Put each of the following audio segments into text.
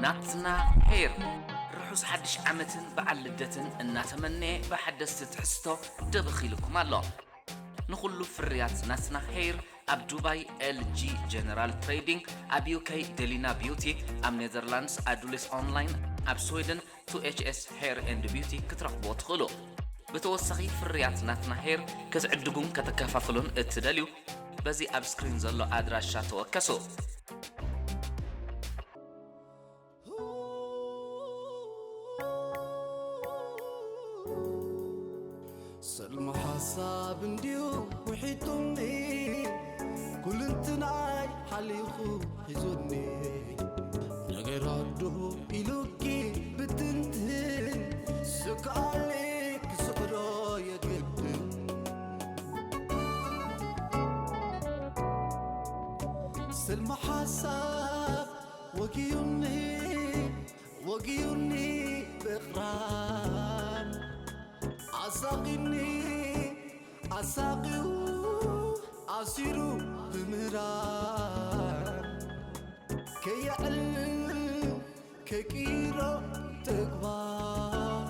ናትና ሄር ርሑስ ሓድሽ ዓመትን በዓል ልደትን እናተመነየ ብሓደስቲ ትሕዝቶ ደበኽ ኢልኩም ኣሎ። ንኹሉ ፍርያት ናትና ሄር ኣብ ዱባይ ኤል ጂ ጀነራል ትሬዲንግ፣ ኣብ ዩ ኬ ደሊና ቢዩቲ፣ ኣብ ኔዘርላንድስ ኣዱሊስ ኦንላይን፣ ኣብ ስዊድን ቱ ኤች ኤስ ሄር ኤንድ ቢዩቲ ክትረኽብዎ ትኽእሉ። ብተወሳኺ ፍርያት ናትና ሄር ክትዕድጉን ከተከፋፍሉን እትደልዩ በዚ ኣብ ስክሪን ዘሎ ኣድራሻ ተወከሱ። ሰልሚ ሓሳብ እንድዩ ውሒጡኒ ኩልንትናይ ሓሊኹ ሒዙኒ ነገር ኣዶ ኢሉኪ ብትንትን ስቃሊ ክስዕሮ የግድን ስልሚ ሓሳብ ወጊዩኒ ወጊዩኒ ብቕራን ኣሳቒኒ ኣሳቒዩ ኣሲሩ ብምህራን ከየዕል ከይቅይሮ ተግባር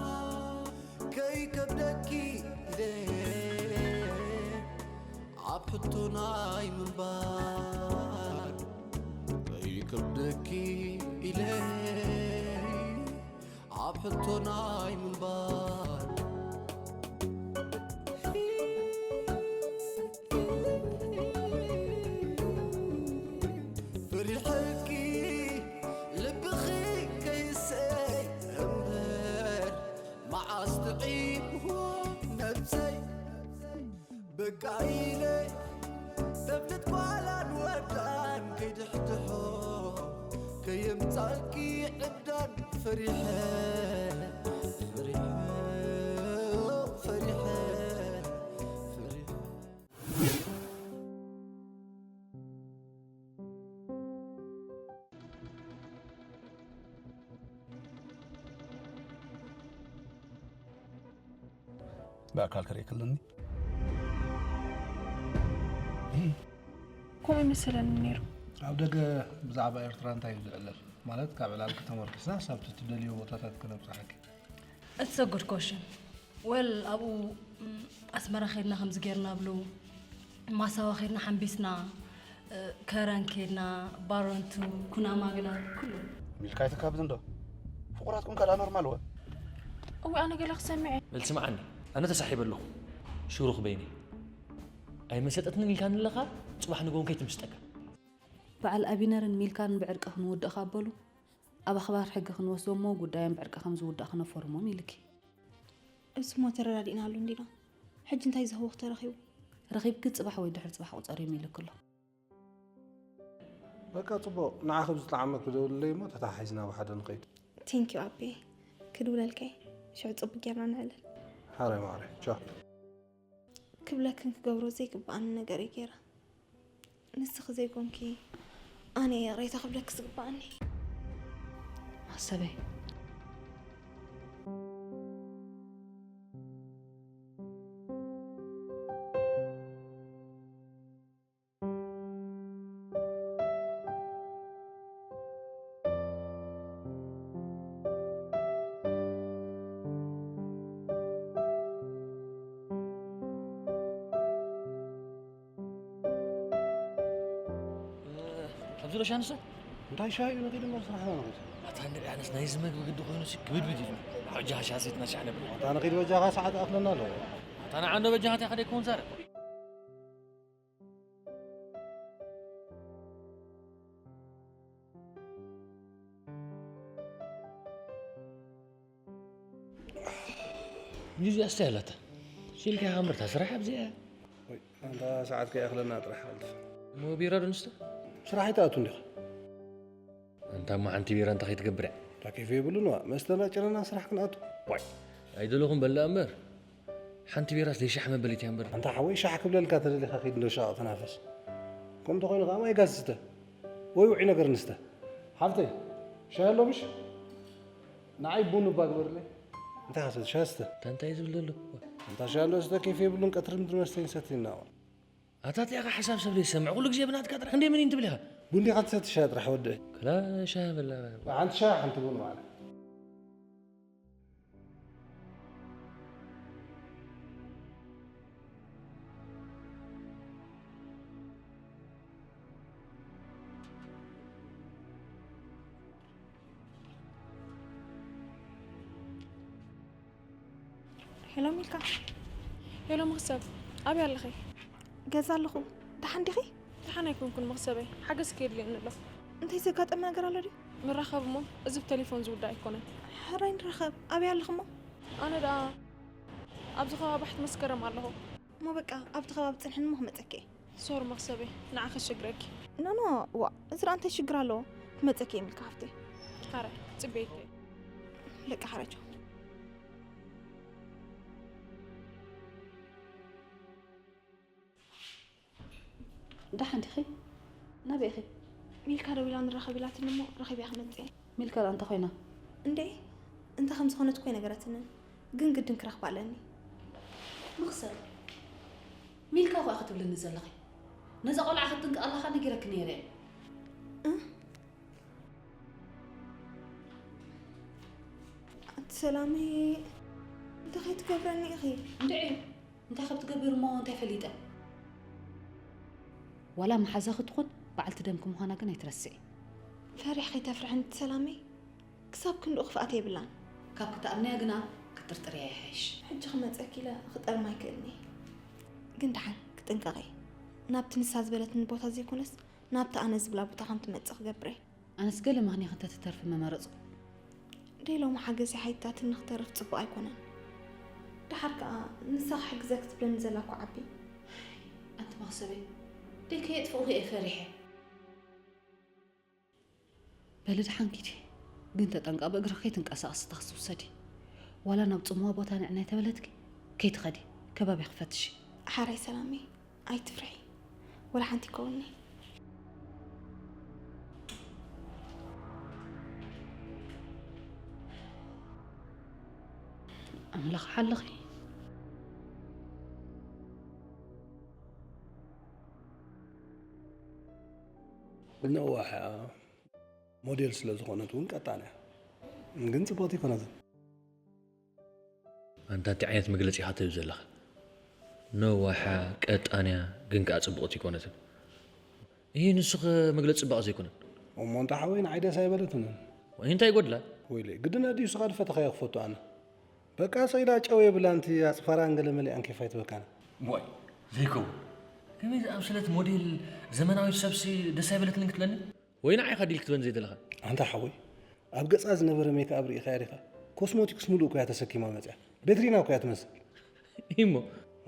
ከይከብደኪ ኢለ ኣብ ሕቶ ናይ ምንባር ከይከብደኪ ኢለ ኣብ ሕቶ ናይ ምንባር ፈሪሐኪ ልብኺ ከይሰይ እምበር መዓስ ጥዒምዎ ነብሰይ በቃ ኢለ ተብልት ጓላን ወዳን ከይድሕድሖ ከየምጻልኪ ዕብዳን ፈሪሐ ፈሪሐ ፈሪሐ ፈሪሐ ብኣካል ክርኢ ከለኒ ከምኡ ይመስለኒ ነይሩ። ኣብ ደገ ብዛዕባ ኤርትራ እንታይ እዩ ዝዕለል? ማለት ካብ ዕላልኪ ተመርኪስና ሳብቲ ትደልዮ ቦታታት ክነብፅሓኪ። It's a good question. Well ኣብኡ ኣስመራ ኸድና ከምዚ ጌርና ብሉ ማሳዋ ኸድና ሓምቢስና ከረን ኬድና ባረንቱ ኩናማ ግና ኩሉ ሚልካ ኣይትካብድ እንዶ ፍቑራትኩም ካልኣ ኖርማል ወ እዊ ኣነ ገለ ክሰምዐ በል ስምዓኒ ኣነ ተሳሒበ ኣለኹ ሽሩኽ በይነይ ኣይመሰጠትንን ኢልካኒ ኣለኻ ጽባሕ ንግሆ ከይትምስጠካ በዓል ኣቢነርን ሚልካን ብዕርቂ ክንውድእ ካብ በሉ ኣብ ኣኽባር ሕጊ ክንወስዶም እሞ ጉዳዮም ብዕርቂ ከም ዝውዳእ ክነፈርሞም ኢልኪ። እሱማ ተረዳዲእናሉ እንዲና። ሕጂ እንታይ ዝህወኽ ተረኺቡ? ረኺብኪ ጽባሕ ወይ ድሕሪ ጽባሕ ቁጸርዮም ኢልኪ ኣሎ። በቃ ጽቡቕ ንዓኺ ብዝጠዓመኪ ደውልለይ እሞ ተተሓሒዝና ብሓደ ንኸይድ። Thank you ኣቤ። ክድውለልከይ ሽዑ ጽቡቕ ጌርና ንዕልል። ሓራይ ማዕረይ ቻው። ክብለክን ክገብሮ ዘይግብኣኒ ነገር እየ ጌረ። ንስኺ ዘይኮንኪ ኣነ እየ ይቕሬታ ክብለኪ ዝግብኣኒ። ማሰበይ ኣብዚ ዶ ሻንሰ? እንታይ ሻሂ እዩ ነቒዱ እምበር ስራሕና ንኺድ። ኣታ እንድዒ ኣነስ ናይዚ መግቢ ግዲ ኮይኑሲ ክብድብድ ኢሉ። በጃኻ ሻሂ ሴትና ሻሂ ነብል። ኣታ ንኺድ በጃኻ ሰዓት ኣኽለና ኣለዎ። ኣታ ንዓ እንዶ በጃኻ እንታይ ከደይ ክውን ዛረብ። ጁዚኣ እስታይ ኣላታ ሲልካ ኢኻ እምበር እታ ስራሕ ኣብዚኣ እያ። ኣንታ ሰዓት ከይኣኽለና ጥራሕ ቀልጥፍ። እሞ ቢራ ዶ ንስተ? ስራሕ ኣይትኣቱ እንዲኻ። ኣንታ እሞ ሓንቲ ቢራ እንታይ ከይትገብር እያ? እታ ኬፍ የብሉን ዋ መስተና ጭረና ስራሕ ክንኣቱ። ዋይ ኣይደለኹም በላ እምበር ሓንቲ ቢራስ ዘይሻሕ መበሊት እያ እምበር። ኣንታ ሓወይ ሻሕ ክብለልካ ተደሊኻ ኪድ እንዶ ሻቕ ተናፈስ። ከምኡ እንተኾይኑ ከኣ ማይ ጋዝ ስተ ወይ ውዑይ ነገር ንስተ። ሓፍተይ ሻሂ ኣሎ ምሽ? ንዓይ ቡን እባ ግበርለይ። እንታይ ሓሰት ሻስተ? እንታይ እንታይ ዝብል ዘሎ? እንታ ሻሎ ስተ ኬፍ የብሉን ቀትሪ ምድሪ መስተይን ሰትይና። ኣታ እቲኣኻ ሓሳብ ሰብ ዘይሰምዕ ኩሉ ግዜ ብናትካ ጥራሕ ክንደይ መን ትብል ኢኻ? ቡን ዲኻ ትሰቲ ሻሂ ጥራሕ ወደይ? ክላ ሻሂ በላ። ሓንቲ ሻሂ ሓንቲ ቡን ማለት። ሄሎ ሚልካ። ሄሎ መኽሰብ፣ ኣበይ ኣለኺ? ገዛ ኣለኹ። ደሓን ዲኺ? ደሓን ኣይኮንኩን መኽሰበይ፣ ሓገዝ ከየድልየኒ ኣሎ። እንታይ ዘጋጠመ ነገር ኣሎ ድዩ? ንራኸብ እሞ፣ እዚ ብቴሌፎን ዝውዳእ ኣይኮነን። ሕራይ ንራኸብ። ኣበይ ኣለኺ እሞ? ኣነ ደኣ ኣብዚ ከባቢ ባሕቲ መስከረም ኣለኹ። እሞ በቃ ኣብቲ ከባቢ ጽንሕኒ እሞ ክመጸኪ እየ። ሶሪ መኽሰበይ፣ ንዓ ከሸግረኪ። ኖ ኖ፣ ዋ፣ እዚ ደኣ እንታይ ሽግር ኣለዎ? ክመጸኪ እየ ሚልካ ሓፍተይ። ሓራይ፣ ጽበየኪ እየ። በቃ ሓራይ ቻው። ደሓን ዲኺ? ናበይ ኢኺ? ሚልካ ደዊላ ንራኸብ ኢላትኒ እሞ ረኺበያ ክመጽእ እየ። ሚልካ ደኣ እንታይ ኮይና? እንዴ እንታይ ከም ዝኾነት እኮ ኣይነገረትንን፣ ግን ግድን ክረኽባ ኣለኒ። መኽሰብ፣ ሚልካ እኮ ኢኺ ትብልኒ ዘለኺ። ነዛ ቆልዓ ክትጥንቀቐላ ከኣ ነጊረኪ ነይረ እየ። ኣቲ ሰላመይ እንታይ ከይትገብረኒ ኢኺ? እንድዒ እንታይ ካብ ትገብር እሞ እንታይ ፈሊጠ? ዋላ መሓዛኺ ትኹን በዓልቲ ደምኪ ምዃና ግን ኣይትረስዒ። ፈሪሕ ከይተፍርሕኒ እቲ ሰላመይ ክሳብ ክንድኡ ክፍኣት የብላን። ካብ ክትኣምንያ ግና ክትጥርጥርያ ይሓይሽ። ሕጂ ክመፀኪ ኢለ ክጠርማ ኣይክእልን እየ። ግን ደሓን ክጥንቀቕ እየ። ናብቲ ንሳ ዝበለትኒ ቦታ ዘይኮነስ ናብቲ ኣነ ዝብላ ቦታ ከም ትመፅእ ክገብር እየ። ኣነስ ገለ ምኽንያት እንተትተርፊ ምመረፅኩ። ደይ ሎሚ ሓገዝ ሓይታትኒ ክተርፍ ፅቡቕ ኣይኮነን። ደሓር ከዓ ንሳ ክሕግዘኪ ትብለኒ ዘላ እኮ ዓቢ። ኣንቲ መኽሰበይ ደይ ከየጥፍኡኺ እየ ፈሪሐ። በሊ ደሓን ኪዲ ግን ተጠንቀቂ ብእግርኺ ከይትንቀሳቐሲ ታክሲ ውሰዲ። ዋላ ናብ ፅምዋ ቦታ ንዕናይ ተበለትኪ ከይትኸዲ ከባቢኺ ፈትሺ። ሓራይ ሰላመይ ኣይትፍርሒ፣ ወላ ሓንቲ ይከውኒ። ኣምላኽ ሓልኺ። ነዋሕ እያ። ሞዴል ስለ ዝኾነት እውን ቀጣን እያ። ግን ጽብቕቲ ኣይኮነትን። ኣንታ እንታይ ዓይነት መግለጺ ኢኻ ትህብ ዘለኻ? ነዋሓ፣ ቀጣንያ፣ ግን ከኣ ጽብቕቲ ኣይኮነትን። እሂ ንሱኸ መግለጺ ጽባቐ ዘይኮነን? እሞ ኣንታ ሓወይ ንዓይ ደስ ኣይበለትንን። ወይ እንታይ ይጎድላ? ወይለይ ግድን ድዩ ንስኻ ዝፈተኻዮ ክፈቱ ኣነ? በቃ ስቕ ኢላ ጨው የብላን እቲ ኣጽፋራን ገለ መሊኣን ኬፍ ኣይትበካን። ዋይ ዘይከውን ከመይ ዝኣምሰለት ሞዴል ዘመናዊት ሰብሲ ደስ ኣይበለትንን ክትብለኒ? ወይ ንዓይ ኢኻ ዲል ክትበኒ ዘይደለኻ? ኣንታ ሓወይ ኣብ ገጻ ዝነበረ ሜክኣብ ርኢኻያ ዲኻ? ኮስሞቲክስ ምሉእ እኮ እያ ተሰኪማ መጺኣ። ቤትሪና እኮ እያ ትመስል። እሞ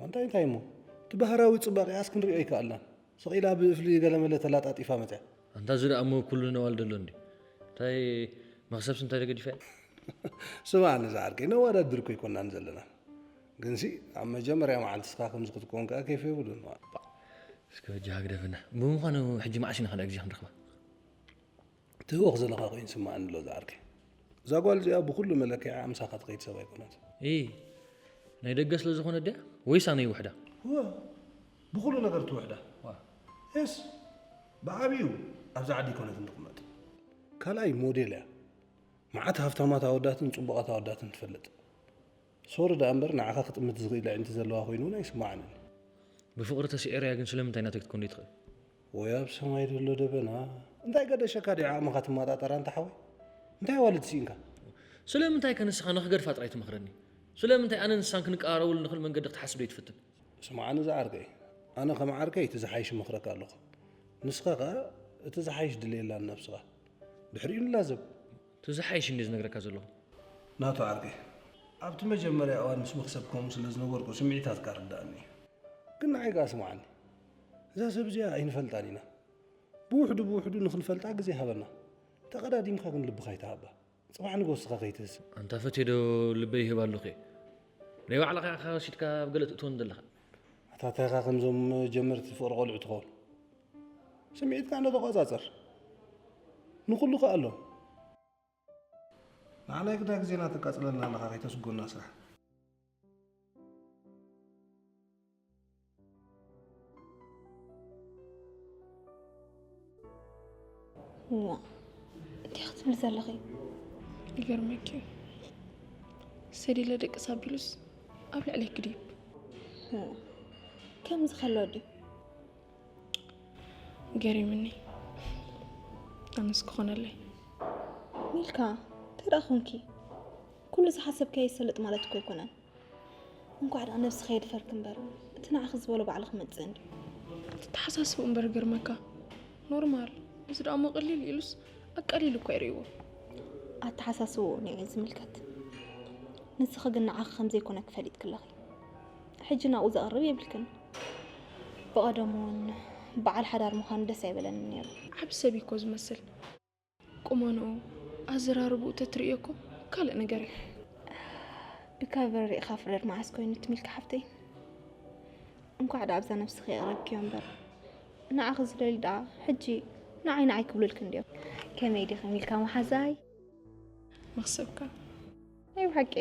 እንታይ እንታይ እሞ እቲ ባህራዊ ጽባቐኣስ ክንሪኦ ኣይከኣልናን። ስቕ ኢላ ብእፍሊ ገለመለ ተላጣጢፋ መጺኣ። ኣንታ እዚ ደኣ እሞ ኩሉ ነዋልድ ኣሎ እንድዩ። እንታይ መኽሰብሲ እንታይ ተገዲፋ እያ? ስማዕ ንዝዓርከይ ነዋዳድር እኮ ኣይኮናን ዘለና። ግንሲ ኣብ መጀመርያ መዓልቲ እስኻ ከምዚ ክትከውን ከኣ ኬፍ የብሉን። እስከ በጃኻ ግደፈና። ብምዃኑ ሕጂ መዓስ ኢና ካልኣይ ግዜ ክንረኽባ? ትህወኽ ዘለኻ ኮይኑ ይስምዓኒ ኣሎ ዝዓርከይ። እዛ ጓል እዚኣ ብኹሉ መለክዒኣ ምሳኻ ትኸይድ ሰብ ኣይኮነትን። እይ፣ ናይ ደገ ስለ ዝኾነት ድያ ወይስ ኣነ ይውሕዳ? እወ፣ ብኹሉ ነገር ትውሕዳ። ዋ። የስ፣ ብዓብዩ ኣብዛ ዓዲ ኣይኮነትን ትቕመጥ። ካልኣይ ሞዴል እያ። መዓት ሃፍታማት ኣወዳትን ጽቡቓት ኣወዳትን ትፈልጥ። ሶሪ ደኣ እምበር ንዓኻ ክጥምት ዝኽእል ኣዒንቲ ዘለዋ ኮይኑ እውን ኣይስምዓንን። ብፍቕሪ ተስዒረያ ግን ስለምንታይ ናተይ ክትኮን ዘይትኽእል? ወይ ኣብ ሰማይ ዘሎ ደበና። እንታይ ገደሸካ ድዩ ዓቕምኻ ትመጣጠር ኣንታ ሓወይ? እንታይ ኣዋልድ ስኢንካ? ስለምንታይ ከ ንስኻ ንኽገድፋ ጥራይ ትመኽረኒ? ስለምንታይ ኣነ ንሳን ክንቀራረበሉ ንኽእል መንገዲ ክትሓስብ ዘይትፍትን? ስምዓኒ ዝዓርከይ፣ ኣነ ከም ዓርከይ እቲ ዝሓይሽ እመኽረካ ኣለኹ። ንስኻ ኸኣ እቲ ዝሓይሽ ድለየላ ንነብስኻ። ድሕሪኡ ንላዘብ። እቲ ዝሓይሽ እንድየ ዝነግረካ ዘለኹ። ናቱ ዓርከይ፣ ኣብቲ መጀመርያ እዋን ምስ መኽሰብ ከምኡ ስለ ዝነበርኩ ስምዒታትካ ርድኣኒ እዩ። ግን ንዓይ ከኣ ስምዓኒ። እዛ ሰብ እዚኣ ኣይንፈልጣን ኢና። ብውሕዱ ብውሕዱ ንኽንፈልጣ ግዜ ሃበና። ተቐዳዲምካ ግን ልብኻ ኣይትሃባ። ጽባሕ ንግሆ ንስኻ ከይትህስብ። ኣንታ ፈትየ ዶ ልበይ ይህብ ኣለኹ እየ? ናይ ባዕልኻ ኢኻ ወሲድካ ኣብ ገለ ትእትወኒ ዘለኻ። ኣታ እንታይ ኢኻ ከምዞም ጀመርቲ ፍቕሪ ቆልዑ ትኸውን? ስምዒትካ እንዶ ተቖጻጸር። ንኹሉ ከኣ ኣሎ። ንዓና ግዳ ግዜና ተቃጽለልና ኣለኻ ከይተስጎና ስራሕ። ዋ፣ እንታይ ክትብሊ ዘለኺ? ይገርመኪ እዩ። ሰዲለ ደቂ ሳቢሉስ ኣብ ልዕለይ ክድይብ። ከምዚ ከሎ ድዩ? ገሪምኒ። ኣነስ ክኾነለይ። ሚልካ፣ እንታይ ደኣ ኮንኪ? ኩሉ ዝሓሰብካዮ ይሰለጥ ማለት እኮ ኣይኮነን። እንኳዕ ደኣ ነብስኺ የድፈርኪ እምበር፣ እቲ ንዓኺ ዝበሎ ባዕሉ ክመጽእ እንድዩ። ኣተሓሳስብኡ እምበር ገርመካ። ኖርማል። እዚ ደኣ እሞ ቅልል ኢሉስ ኣቃሊሉ እኮ ይርእይዎ። ኣተሓሳስብኡ ንዕኡ ዝምልከት። ንስኺ ግን ንዓኺ ከም ዘይኮነኪ ፈሊጥኪ ኣለኺ። ሕጂ ናብኡ ዘቕርብ የብልክን። ብቐደሙ እውን በዓል ሓዳር ምዃኑ ደስ ኣይበለንን ነይሩ። ዓቢ ሰብ እዩ እኮ ዝመስል። ቁመንኡ፣ ኣዘራርብኡ ተትርእዮ እኮ ካልእ ነገር እዩ። ብካቨር ርኢኻ ፍረድ መዓስ ኮይኑ እቲ ሚልካ ሓፍተይ? እንኳዕ ደኣ ኣብዛ ነብስኺ የቕረብክዮ እምበር። ንዓኺ ዝደልዩ ደኣ ሕጂ ንዓይ ንዓይ ክብሉልኪ እንድዮም። ከመይ ዲኺ ሚልካ መሓዛይ? መኽሰብካ። ናይ ብሓቂ።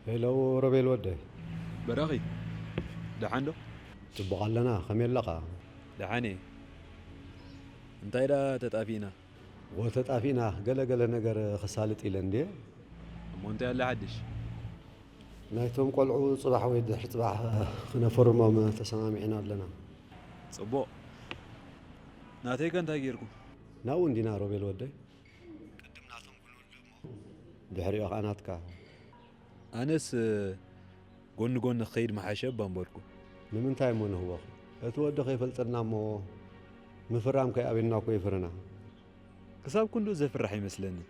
ሄሎ ሮቤል ወደይ። በራኺ፣ ደሓን ዶ? ጽቡቕ ኣለና፣ ከመይ ኣለኻ? ደሓን እየ። እንታይ ደኣ ተጣፊእና? ወተጣፊእና ገለ ገለ ነገር ክሳልጥ ኢለ እንድየ። እሞ እንታይ ኣሎ ሓድሽ? ናይቶም ቆልዑ ጽባሕ ወይ ድሕሪ ጽባሕ ክነፈርሞም ተሰማሚዕና ኣለና። ጽቡቕ። ናተይከ እንታይ ጌርኩም? ናብኡ እንዲና ሮቤል ወደይ። ቅድም ናቶም ክንወልድ እሞ ድሕሪኡ ኸኣ ናትካ። ኣነስ ጎኒ ጎኒ ክኸይድ ምሓሸ እባ ምበልኩ። ንምንታይ እሞ ንህወኽ? እቲ ወዲ ከይፈልጠና እሞ ምፍራም ከይኣበየና እኮ እዩ ፍረና። ክሳብ ክንድኡ ዘፍርሕ ኣይመስለንን።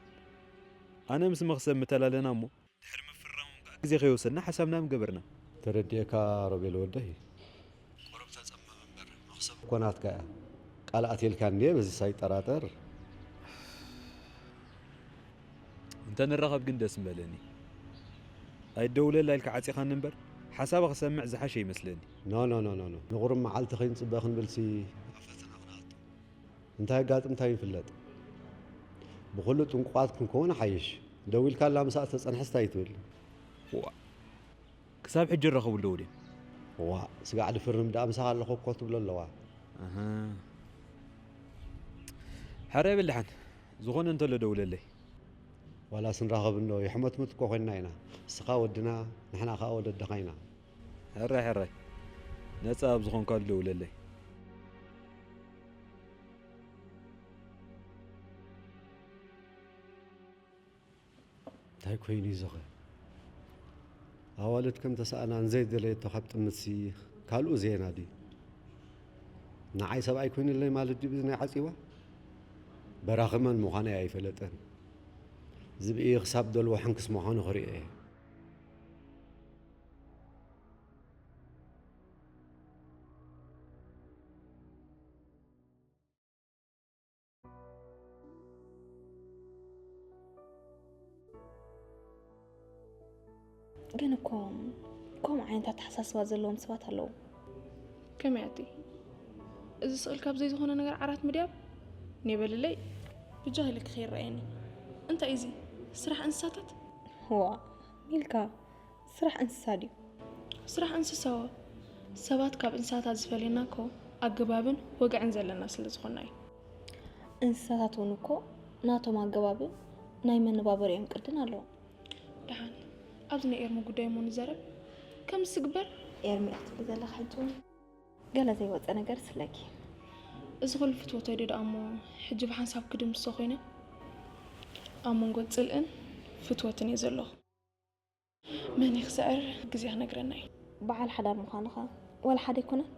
ኣነ ምስ መኽሰብ ምተላለና እሞ ድሕሪ ምፍራሞም ከኣ ግዜ ከይወሰድና ሓሳብና ምገበርና። ተረዲኤካ ሮቤል ወደይ። ቁሩብ ተጸመም እምበር መኽሰብ እኮ ናትካ እያ። ቃል ኣትየልካ እንድየ በዚስ ኣይጠራጠር። እንተንራኸብ ግን ደስ ምበለኒ። ኣይደውለላ ኢልካ ዓጺኻኒ እምበር ሓሳባ ክሰምዕ ዝሓሸ ይመስለኒ። No no no no no ንቑሩብ መዓልቲ ከይንጽበ ክንብልሲ ኣብ ፈተና ክንኣቱ። እንታይ የጋጥም እንታይ ይፍለጥ። ብኹሉ ጥንቁቓት ክንከውን ይሓይሽ። ደዊልካላ ምሳኣ ተጸንሐስ እንታይ ትብል። ዋእ ክሳብ ሕጂ ይራኸቡ ኣለዉ ድዮም? ዋእ ስጋዕ ድፍርም ደኣ ምሳኻ ኣለኹ እኮ ትብሎ ኣለዋ። ኣሃ ሕራይ በል ደሓን ዝኾነ እንተሎ ደውለለይ። ዋላስ ንራኸብ እንዶ የሕመትምት እኮ ኮይንና ኢና። እስኻ ወድና ንሕና ኸኣ ወለድኻ ኢና። ሕራይ ሕራይ ነጻ ኣብ ዝኾንካሉ ደውለለይ። እንታይ ኮይኑ እዩ ዝኸ ኣዋልድ ከም ተሰኣና ንዘይደለየቶ ካብ ጥምትሲ ካልኡ ዜና ድዩ ንዓይ ሰብኣይ ኮይኑለይ ማለት ድዩ ብዝናይ ዓፂዋ በራኺ መን ምዃነይ ኣይፈለጠን ዝብኢ ክሳብ ደልዎ ሕንክስ ምዃኑ ክሪኦ እየ ግን እኮ ከምኡ ዓይነት ኣተሓሳስባ ዘለዎም ሰባት ኣለዉ። ከመይ ኣቲ? እዚ ስቕል ካብ ዘይዝኾነ ነገር ዓራት ምድያብ? ኔበልለይ ብጃህሊ ክኸይረኣየኒ። እንታይ እዚ? ስራሕ እንስሳታት? ዋ ሚልካ፣ ስራሕ እንስሳ ድዩ? ስራሕ እንስሳዎ ሰባት ካብ እንስሳታት ዝፈልየና እኮ ኣገባብን ወግዕን ዘለና ስለ ዝኾንና እዩ። እንስሳታት እውን እኮ ናቶም ኣገባብን ናይ መነባበሪኦም ቅድን ኣለዎም። ደሓን ኣብዚ ናይ ኤርሚ ጉዳይ እሞ ንዘረብ። ከምዚ ትግበር? ኤርሚ ኢኺ ትብሊ ዘለኺ ሕጂ እውን ገለ ዘይወፀ ነገር ስለኪ። እዚ ኩሉ ፍትወተይ ዶ ደኣ እሞ ሕጂ ብሓንሳብ ክድምስሶ ኮይነ? ኣብ መንጎ ፅልእን ፍትወትን እየ ዘለኹ። መን እዩ ክስዕር ግዜ ክነግረና እዩ። በዓል ሓዳር ምዃኑ ኸ ዋላ ሓደ ኣይኮነን?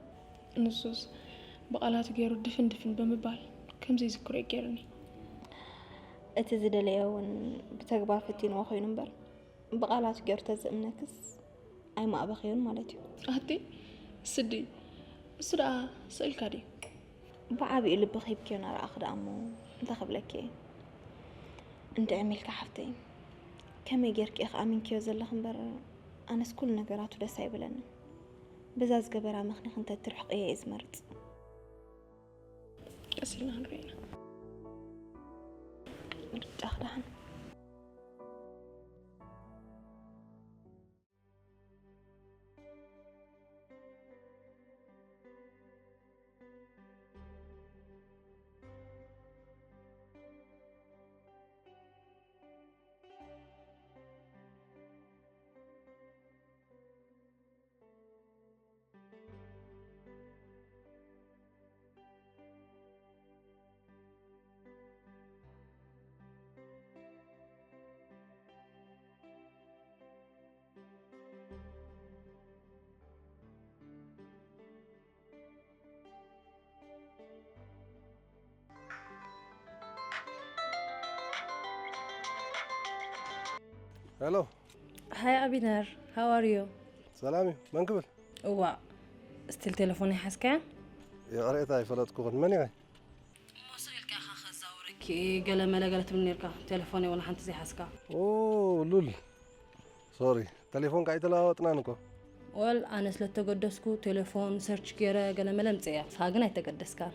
ንሱስ ብቓላቱ ገይሩ ድፍን ድፍን ብምባል ከም ዘይዝክሮ እዩ ገይሩኒ። እቲ ዝደለዮ እውን ብተግባር ፈቲንዎ ኮይኑ እምበር ብቓላቱ ገይሩ ተዘእምነክስ ኣይማእበኽዮን ማለት እዩ። ኣቲ ስዲ እሱ ደኣ ስእልካ ድዩ? ብዓቢኡ ልብኺ ሂብክዮ ናረኣኺ ደኣ እሞ እንታይ ክብለኪ እየ? እንድዒ ሚልካ ሓፍተይ፣ ከመይ ጌርኪ ኢኺ ኣሚንክዮ ዘለኺ እምበር፣ ኣነስ ኩሉ ነገራቱ ደስ ኣይብለንን። በዛ ዝገበራ ምኽንያት እንተትርሕቕዮ እየ ዝመርጽ። ቀስ ኢልና ክንሪኦ ኢና። ምርጫኺ ደሓን። ሄሎ። ሃይ ኣቢነር፣ how are you? ሰላም እዩ። መን ክብል? እዋ፣ ስቲል ቴሌፎን ይሓዝካያ? ይቕሬታ ኣይፈለጥኩኽን። መን ኢኺ? እሞ ስቕ ኢልካ ኢኻ ከዛውረኪ ገለ መለ ገለ ትብል ነርካ። ቴሌፎን እውን ሓንቲ ዘይሓዝካ። ኦ ሉል፣ ሶሪ፣ ተሌፎን ከኣ ኣይተለዋወጥናን እኮ። ወል ኣነ ስለ ተገደስኩ ቴሌፎን ሰርች ገይረ ገለ መለ ምጽእያ። ንስኻ ግን ኣይተገደስካን።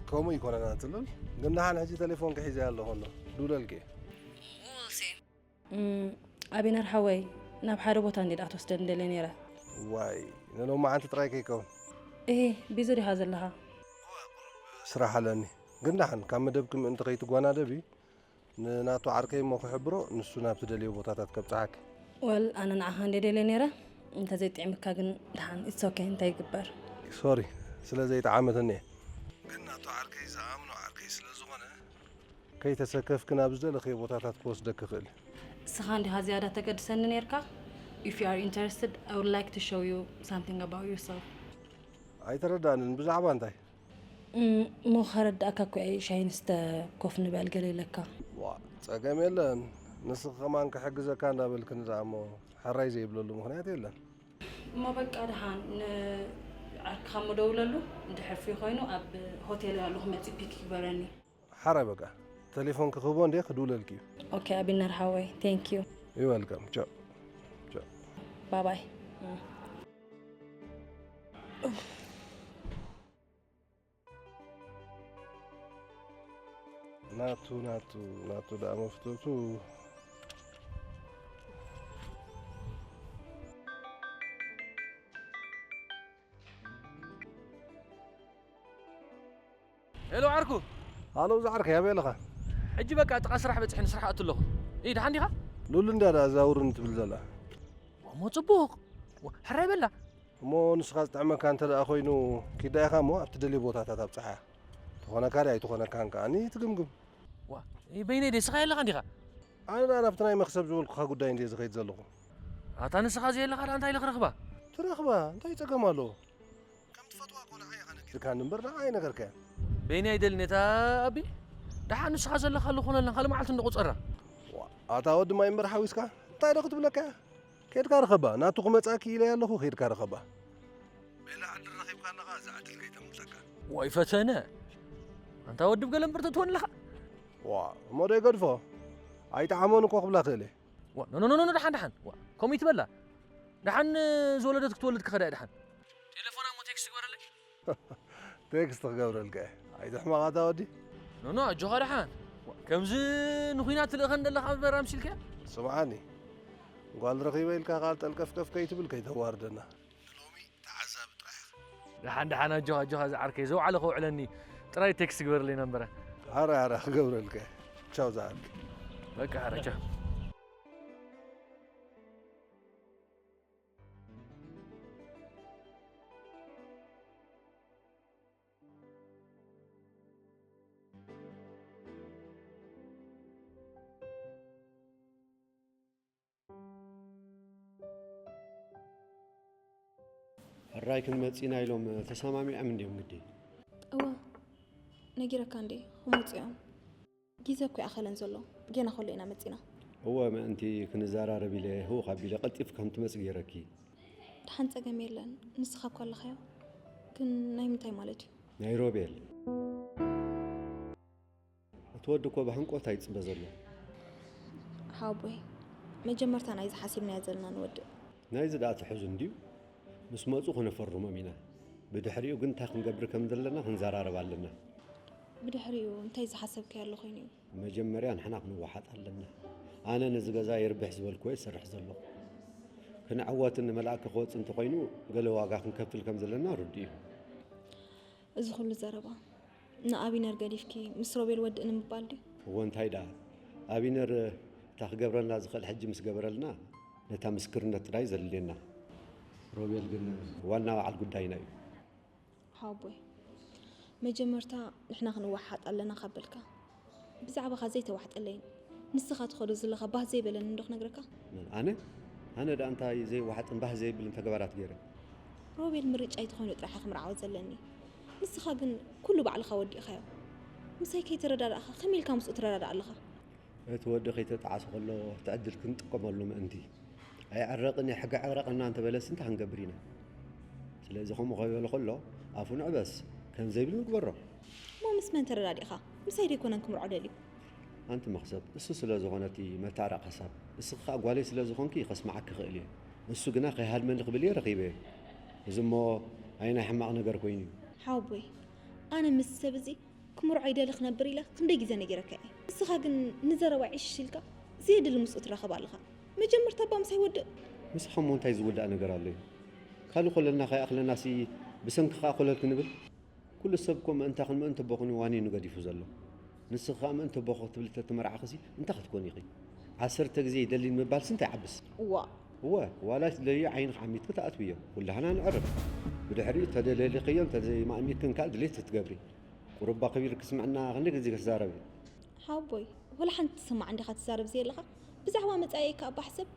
ከምኡ ይኮነን ኣቲ ሉል፣ ግን ደሓን ሕጂ ተሌፎን ክሒዘያ ኣለኹ ኣሎ ዱለልኪ። ኣቢነር ሓወይ፣ ናብ ሓደ ቦታ እንዴ ደኣ ትወስደኒ ደልየ ነይረ። ዋይ ንሎማዓንቲ ጥራይ ከይከውን። እሂ፣ ቢዚ ዲኻ ዘለኻ? ስራሕ ኣለኒ። ግን ደሓን ካብ መደብኪ ምእንቲ ከይትጓናደቢ ንናቱ ዓርከይ እሞ ክሕብሮ ንሱ ናብ ትደልዮ ቦታታት ከብጽሓኪ። ወል ኣነ ንዓኻ እንዴ ደልየ ነይረ። እንተዘይጥዕምካ ግን ደሓን ኢትስ ኦኬ እንታይ ይግበር። ሶሪ ስለ ዘይጠዓመትኒ እየ። ግን ናቱ ዓርከይ ዝኣምኖ ዓርከይ ስለ ዝኾነ ከይተሰከፍኪ ናብ ዝደለኽዮ ቦታታት ክወስደኪ ይኽእል እዩ። እስኻ እንዲኻ ዝያዳ ተገድሰኒ ኔርካ? If you are interested, I would like to show you something about yourself. ኣይተረዳእንን ብዛዕባ እንታይ? እሞ ከረዳእካ እኮ እየ ሻሂ ንስተ ኮፍ ንበል ገለ ኢለካ። ዋእ ጸገም የለን ንስኺ ከማን ክሕግዘካ እንዳበልክኒ ደኣ እሞ ሕራይ ዘይብለሉ ምኽንያት የለን። እሞ በቃ ደሓን ንዓርክኻ እሞ ደውለሉ እንድሕር ፍሪ ኮይኑ ኣብ ሆቴለይ ኣለኹ መጺኡ ፒክ ይግበረኒ። ሓራይ በቃ ተሌፎንኪ ክህቦ እንድየ ክድውለልኪ እዩ። ኦኬ ኣቢነር ሓወይ thank you። You're welcome. Ciao. Ciao. Bye bye. ናቱ ናቱ ናቱ ደኣ መፍተቱ። ሄሎ ዓርኩ። ሃሎ ዝዓርከይ ኣበይ ኣለኻ? ሕጂ በቃ ጥቓ ስራሕ በጺሐ ንስራሕ ኣቱ ኣለኹ። እይ ደሓን ዲኻ? ሉል እንድያ ደኣ ኣዛውርኒ ትብል ዘላ። እሞ ጽቡቕ። ሕራይ በላ። እሞ ንስኻ ዝጥዕመካ እንተ ደኣ ኮይኑ ኪድ ደኣ ኢኻ እሞ ኣብ ትደልዮ ቦታታት ኣብጽሓያ። ትኾነካ ድያ ኣይትኾነካን ከኣ ንትግምግም። ዋ በይነይ ድየ ንስኻ የለኻን ዲኻ? ኣነ ደኣ ናብቲ ናይ መኽሰብ ዝበልኩኻ ጉዳይ እንድየ ዝኸይድ ዘለኹ። ኣታ ንስኻ ዘየለኻ ደኣ እንታይ ኢለ ክረኽባ? ትረኽባ እንታይ ጸገም ኣለዎ? ከም ትፈትዋ እኮ ንዓይ ኢኻ ነጊርካኒ እምበር ንዓኣ ኣይነገርካያን። በይነይ ኣይደልን እየ እታ ኣቢ። ደሓን ንስኻ ዘለኻሉ ኾነልና ካልእ መዓልቲ እንዶ ቁጸራ። ዋእ ኣታ ወዲ ማይ እምበር ሓዊስካ እንታይ ዶ ክትብለካ እያ? ኬድካ ርኸባ ናቱ ክመጻኪ ኢለያ ኣለኹ ኬድካ ርኸባ። ቤላ ዕድል ረኺብካ ኣለኻ እዛ ዕድል ከይተምልጠካ። ዋይ ፈተነ ኣንታ ወዲ ብገለ እምበር ተትወን ኣለኻ። ዋእ እሞ ዶ ይገድፎ ኣይጠዓሞን እኮ ክብላ ክእል እየ። ዋ ኖ ኖ ኖ ደሓን ደሓን ዋ ከምኡ ይትበላ ደሓን ዝወለደት ክትወልድ ክኸዳ እያ ደሓን ቴሌፎና እሞ ቴክስት ግበረለይ ቴክስት ክገብረልካ እየ ኣይትሕመቕ ኣታ ወዲ ኖ ኖ ኣጆኻ ደሓን ዋ ከምዚ ንኹናት ትልእኸን ዘለኻ በራምሲልካ ስምዓኒ ጓል ረኺበ ኢልካ ቃል ጠልቀፍቀፍ ከይትብል ከይተዋርደና ንሎሚ ተዓዛቢ ጥራሕ ኢኻ። ደሓን ደሓን ኣጆኻ ኣጆኻ ዝዓርከይ ዘውዓለ ከውዕለኒ ጥራይ ቴክስት ግበርለይ ነንበረ። ሓራይ ሓራይ ክገብረልካ እየ። ቻው ዝዓርከይ። በቃ ሓራይ ቻው። ሕራይ ክንመጽእ ኢና ኢሎም ተሰማሚዖም እንድዮም ግዲ። እወ ነጊረካ እንዴ ክመጹ እዮም። ግዜ እኮ ይኣኸለን ዘሎ ጌና ከሎ ኢና መጺና። እወ ምእንቲ ክንዘራረብ ኢለ ህውኽ ኣቢለ ቀልጢፍ ከም ትመጽእ ገይረኪ። ደሓን ጸገም የለን ንስኻ እኮ ኣለኻዮ። ግን ናይ ምንታይ ማለት እዩ? ናይ ሮቤል። እቲ ወዲ እኮ ብሃንቆት ኣይጽበ ዘሎ። ሓወቦይ መጀመርታ ናይዚ ሓሲብናዮ ዘለና ንወድእ። ናይዚ ደኣ ትሕዙ እንድዩ። ምስ መጹ ክነፈርሞም ኢና። ብድሕሪኡ ግን እንታይ ክንገብር ከም ዘለና ክንዘራረብ ኣለና። ብድሕሪኡ እንታይ ዝሓሰብካዮ ኣሎ ኮይኑ እዩ? መጀመርያ ንሕና ክንወሓጥ ኣለና። ኣነ ነዚ ገዛ የርብሕ ዝበልክዎ ይሰርሕ ዘለኹ። ክንዕወትን ንመልኣከ ክወጽእ እንተኾይኑ ገለ ዋጋ ክንከፍል ከም ዘለና ርዱእ እዩ። እዚ ኩሉ ዘረባ ንኣቢነር ገዲፍኪ ምስ ሮቤል ወድእ ንምባል ድዩ? እወ እንታይ ደኣ፣ ኣቢነር እታ ክገብረልና ዝኽእል ሕጂ ምስ ገበረልና ነታ ምስክርነት ጥራይ ዘድልየና። ሮቤል ግን ዋና በዓል ጉዳይና እዩ። ሓወቦይ፣ መጀመርታ ንሕና ክንወሓጥ ኣለና ካብ በልካ፣ ብዛዕባኻ ዘይተዋሕጠለይን ንስኻ ትኸዶ ዘለኻ ባህ ዘይበለኒ እንዶ ክነግረካ? መን፣ ኣነ? ኣነ ደኣ እንታይ ዘይወሓጥን ባህ ዘይብልን ተግባራት ገይረ? ሮቤል ምርጫይ ተኾይኑ ጥራሕ እየ ክምርዓዎ ዘለኒ። ንስኻ ግን ኩሉ ባዕልኻ ወዲእኻዮ። ምሳይ ከይተረዳዳእኻ ከመይ ኢልካ ምስኡ ትረዳዳእ ኣለኻ? እቲ ወዲ ከይተጣዓሰ ከሎ እቲ ዕድል ክንጥቀመሉ ምእንቲ። ኣየዕረቕን እየ፣ ሕጊ ኣዕረቐና እንተበለስ እንታይ ክንገብር ኢና? ስለዚ ከምኡ ከይበለ ከሎ ኣፉ ንዕበስ፣ ከም ዘይብል ንግበሮ። እሞ ምስ መን ተረዳዲእኻ? ምሳይ ደይኮነን ክምርዖ ደልዩ? ኣንቲ መኽሰብ፣ እሱ ስለ ዝኾነ እቲ መታረቕ ሓሳብ፣ እስኺ ከኣ ጓለይ ስለ ዝኾንኪ ከስምዓኪ እኽእል እየ። እሱ ግና ከይሃድመኒ ክብል እየ ረኺበዮ። እዚ እሞ ኣየናይ ሕማቕ ነገር ኮይኑ እዩ? ሓወቦይ፣ ኣነ ምስ ሰብ እዚ ክምርዖ ይደሊ ክነብር ኢለ ክንደይ ግዜ ነጊረካ እየ። ንስኻ ግን ንዘረባ ዕሽሽ ኢልካ ዘየድሊ ምስኡ ትራኸብ ኣለኻ። መጀመርታ እባ ምሳይ ወድእ። ምሳኻ እሞ እንታይ ዝውዳእ ነገር ኣሎ እዩ? ካልእ ኮለልና ከይኣኽለናሲ ብሰንክኻ ኮለል ክንብል? ኩሉ ሰብ እኮ ምእንታኽን ምእንቲ ኣቦኽን እዩ ዋኒኑ ገዲፉ ዘሎ። ንስኺ ከኣ ምእንቲ ኣቦኺ ክትብሊ ተተመርዓኽሲ እንታይ ክትኮኒ ኢኺ? ዓሰርተ ግዜ ይደሊ ንምባልሲ እንታይ ይዓብስ? እዋ። እወ፣ ዋላ ትደልዮ ዓይንኺ ዓሚትኪ ትኣትውዮ። ኩላህና ንዕረፍ። ብድሕሪኡ ተደለሊኽዮ እንተዘይማእሚክን ከኣ ድሌት ክትገብሪ። ቁሩብ ኣኽቢርኪ ስምዕና ክንደይ ግዜ ክትዛረቢ? ሓወቦይ፣ ወላ ሓንቲ ትስማዕ እንዲኻ ትዛረብ ዘየለኻ? ብዛዕባ መጻኢካ እባ ሕሰብ።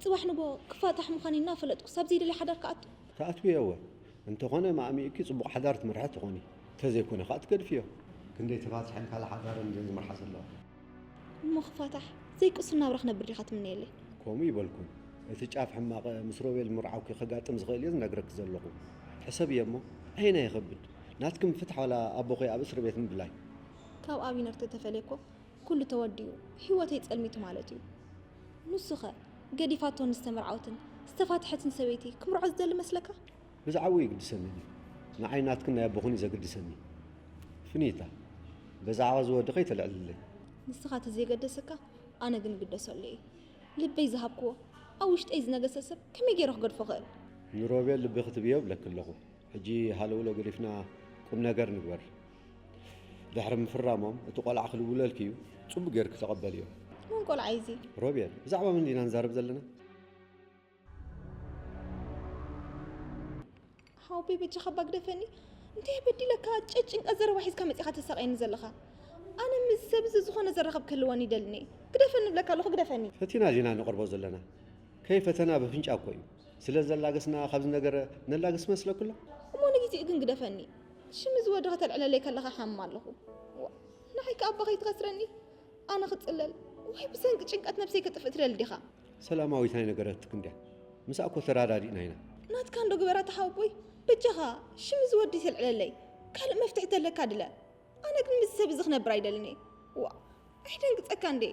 ጽባሕ ንግሆ ክፋታሕ ምዃነይ እናፈለጥኩ ሳብ ዘይደልዮ ሓዳር ክኣቱ? ትኣትውዮ እወ። እንተኾነ ማእሚእኪ ጽቡቕ ሓዳር ትመርሒ ትኾኒ። እንተዘይኮነ ከኣ ትገድፍዮ። ክንደይ ተፋቲሐን ካልእ ሓዳረን ድየን ዝመርሓ ዘለዋ? እሞ ክፋታሕ ዘይቅሱን ናብራ ክነብር ዲኻ ትምነየለይ? ከምኡ ይበልኩን። እቲ ጫፍ ሕማቕ ምስ ሮቤል ምርዓውኪ ከጋጥም ዝኽእል እየ ዝነግረኪ ዘለኹ። ሕሰብዮ እሞ፣ ኣየናይ ይኸብድ? ናትኪ ምፍታሕ ዋላ ኣቦኺ ኣብ እስሪ ቤት ምብላይ? ካብ ኣቢነር ተተፈልየ እኮ ኩሉ ተወዲኡ፣ ህይወተይ ጸልሚቱ ማለት እዩ። ንሱኸ ገዲፋቶ ንዝተመርዓወትን ዝተፋትሐትን ሰበይቲ ክምርዖ ዝደሊ መስለካ? ብዛዕባኡ ይግድሰኒ ድዩ? ንዓይ ናትክን ናይ ኣቦኽን እዩ ዘግድሰኒ። ፍኒታ፣ ብዛዕባ እዚ ወዲ ከይተልዕልለይ። ንስኻ ተዘይገደሰካ፣ ኣነ ግን እግደሰሉ እየ። ልበይ ዝሃብክዎ፣ ኣብ ውሽጠይ ዝነገሰ ሰብ ከመይ ገይረ ክገድፎ እኽእል? ንሮቤል ልቢ ክትብዮ እብለኪ ኣለኹ። ሕጂ ሃለውለው ገዲፍና ቁም ነገር ንግበር። ድሕሪ ምፍራሞም እቲ ቆልዓ ክልውለልኪ እዩ፣ ጽቡቕ ጌርኪ ተቐበልዮ። መን ቆልዓ እዩ እዚ? ሮቤል፣ ብዛዕባ መን ዲና ንዛረብ ዘለና? ሓወቦይ በጃኻ እባ ግደፈኒ። እንታይ በዲለካ ጭ-፣ ጭንቀት ዘረባ ሒዝካ መጺኻ ተሳቕየኒ ዘለኻ? ኣነ ምስ ሰብ እዚ ዝኾነ ዘራኽብ ክህልወኒ ይደልኒ። ግደፈኒ እብለካ ኣለኹ፣ ግደፈኒ። ፈቲና ዲና ንቐርቦ ዘለና? ከይፈተና በፍንጫ እኮ እዩ። ስለ ዘላገስና ካብዚ ነገር ነላግስ መስለኩ ኣሎ? እሞ ንግዜኡ ግን ግደፈኒ። ሽም እዚ ወዲ ከተልዕለለይ ከለኻ ሓምም ኣለኹ። ዋ፣ ንዓይ ከኣ ኣባ ከይትኸስረኒ? ኣነ ክጽለል ወይ ብሰንኪ ጭንቀት ነብሰይ ከጥፍእ ትደሊ ዲኻ? ሰላማዊት ኣይነገረትክን ድያ? ምስኣ እኮ ተራዳዲእና ኢና። ናትካ እንዶ ግበራ ተሓወቦይ። በጃኻ ሽም እዚ ወዲ ተልዕለለይ። ካልእ መፍትሒ ተለካ ድለ። ኣነ ግን ምስ ሰብ እዚ ክነብር ኣይደልን እየ። ዋ፣ ኣይደንግጸካ እንዴ?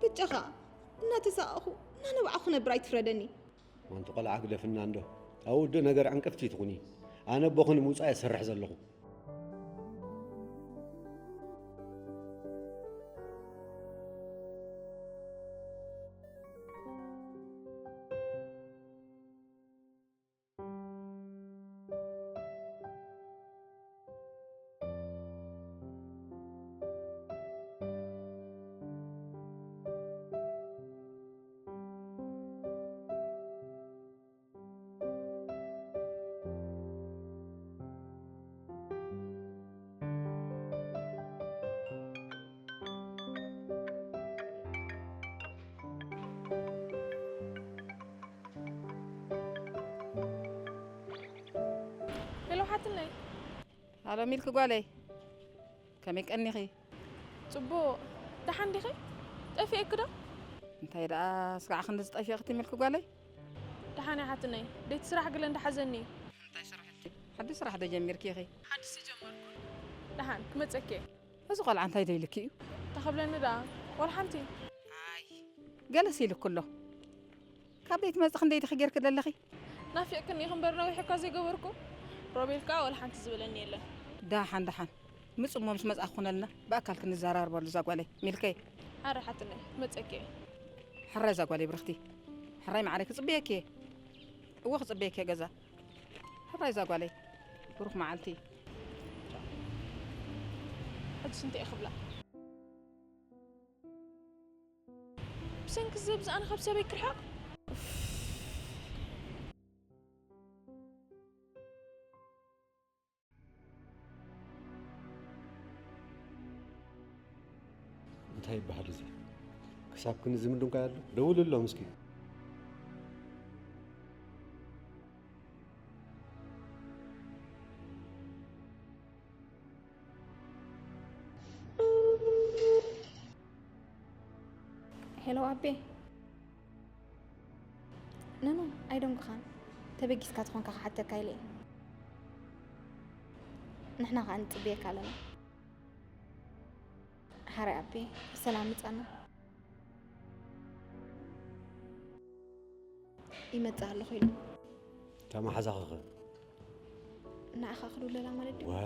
በጃኻ፣ እናተሳቐኹ፣ እናነባዕኹ ክነብር ኣይትፍረደኒ። ኣንቲ ቆልዓ ግደፍና እንዶ። ኣብ ውዱእ ነገር ዕንቅፍቲ ትኹኒ። ኣነ ኣቦኺ ንምውጻእ እየ ዝሰርሕ ዘለኹ። ሄሎ ሓትነይ። ሃሎ ሚልክ ጓለይ፣ ከመይ ቀኒኺ? ጽቡቕ። ደሓን ዲኺ? ጠፊኤኪ ዶ? እንታይ ደኣ ስጋዕ ክንዲ ዝጠፊእኽቲ ሚልክ ጓለይ? ደሓን እየ ሓትነይ። ቤት ስራሕ ግለ እንዳሓዘኒ እዩ። እንታይ ስራሕ? ሓድሽ ስራሕ ዶ ጀሚርኪ ኢኺ? ሓድሽ ጀመርኩ። ደሓን ክመጸኪ እየ። እዚ ቆልዓ እንታይ ዶ ኢልኪ እዩ? እንታይ ክብለኒ ደኣ? ዋላ ሓንቲ። ኣይ፣ ገለስ ኢልኩ ኣሎ። ካብ ደይ ትመጽእ ክንደይ ዲኺ ጌርኪ ዘለኺ? ናፊቕክኒ ኢኺ እምበር ነዊሕ እኳ ዘይገበርኩ። ሮቤል ከኣ ወላ ሓንቲ ዝበለኒ የለን። ደሓን ደሓን። ምጽእ እሞ ምስ መጽኣ ክኹነልና ብኣካል ክንዘራረበሉ እዛ ጓለይ። ሚልከይ። ሓረ ሓትነይ፣ ክመጸኪ እየ። ሕራይ እዛ ጓለይ ብርኽቲ። ሕራይ መዓረይ ክጽበየኪ እየ። እወ ክጽበየኪ እየ ገዛ። ሕራይ እዛ ጓለይ። ብሩኽ መዓልቲ። ሕጂ ሽንቲ እየ ክብላ። ብሰንኪ እዚ ብዛዕና ካብ ሰበይ ክርሕቕ። እንታይ ይበሃል እዚ? ክሳብ ክንዲ ዝምድንኳ ያሉ ደውልሎም እስኪ። ሄሎ ኣቤ። ኖኖ ኣይደንጉኻን። ተበጊስካ ተኾንካ ክሓተካ ኢለ እየ። ንሕና ኸኣ ንጽበየካ ኣለና። ሓራይ ኣቤ ብሰላም ምጻና። ይመጽእ ኣለኹ ኢሉ። እታ መሓዛኺ ኸ? ንዓኻ ክድውለላ ማለት ድዩ? ወ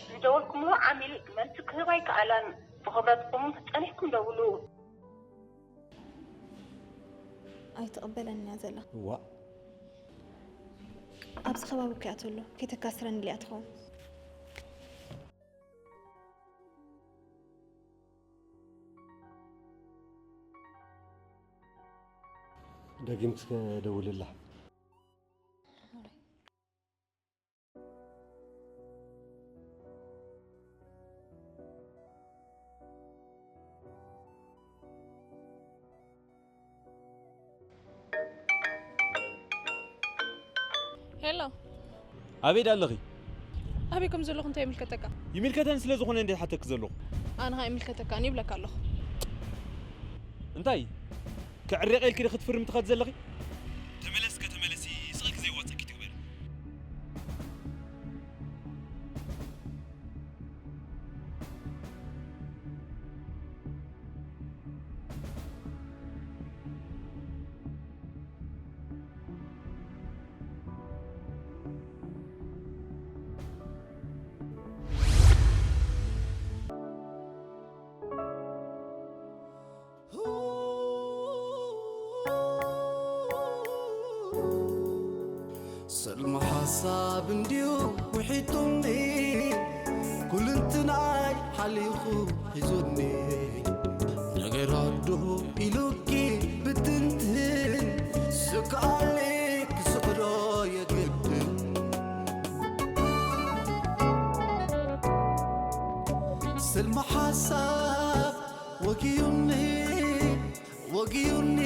ዝደወልኩምሉ ዓሚል መልሲ ክህብ ኣይከኣለን። ብኽብረትኩም ጸኒሕኩም ደውሉ። ኣይትቕበለንያ ዘላ። እዋእ። ኣብዚ ከባቢ እኮ እያ ተሎ። ከይተካስረኒ ኢላ እያ ትኸውን። ደጊምኪ እስከ ደውልላ። ሄሎ። ኣበይ ዳ ኣለኺ? ኣበይ ከም ዘለኹ እንታይ ይምልከተካ? ይምልከተኒ ስለ ዝኾነ እንደ ሓተክ ዘለኹ። ኣነ ኸኣ ይምልከተካኒ ይብለካ ኣለኹ። እንታይ? ክዕረቕ ኢልኪ ዶ ክትፍርሚ ትኸድ ዘለኺ? ተመለስ ከተመለሲ ስቕልኪ ዘይዋፀኪ ትግበሪ። ሰልሚ ሓሳብ እንድዩ ውሒጡኒ፣ ኩልንትናይ ሓሊኹ ሒዙኒ። ነገር ኣዶ ኢሉኪ ብትንትን፣ ስግኣለይ ክስዕሮ የግድን። ሰልሚ ሓሳብ ወጊዩኒ፣ ወጊዩኒ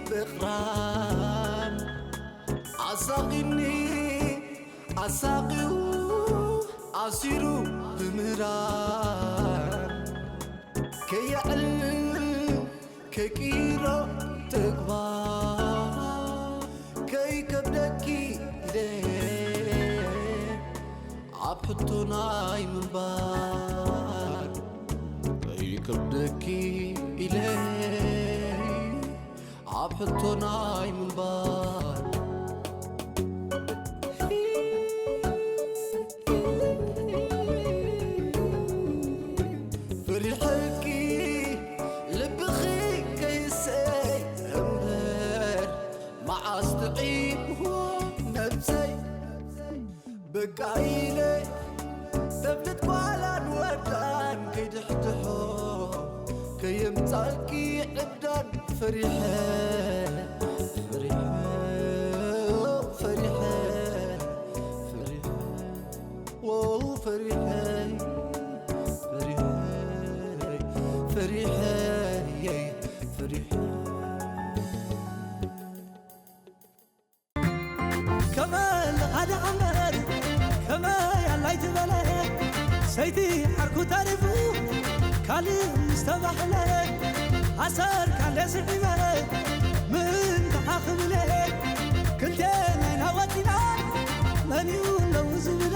ብቕራን፣ ኣሳቒኒ ኣሳቒዩ ኣሲሩ ብምህራን፣ ከየዕልል ከይቅይሮ ተግባር፣ ከይከብደኪ ኢለ ኣብ ሕቶ ናይ ምንባር፣ ከይከብደኪ ኢለ ኣብ ሕቶ ናይ ምንባር። ፈሪሐኪ ልብኺ ከይሰይ እምበር፣ መዓስ ጥዒምዎ ነብሰይ። በቃ ኢለ ተፍልጥ ጓላን ወዳን ከይድሕድሖ፣ ከየምጻልኪ ዕብዳን ፈሪሐ፣ ፈሪሐ፣ ፈሪሐ፣ ፈሪሐ፣ ዎ ፈሪሐ፣ ፈሪሐ፣ ፈሪሐ፣ ፈሪሐ። ከመ ለኻደ ቀንበር ከመ ያላይ ትበለ ሰይቲ ዓርኩ ተሪፉ ዝተባህለ ኣሰርካ ለስዒበ ምንታ ክብለ ክልቴና ኢና ወፂና መን እዩ ለው ዝብለ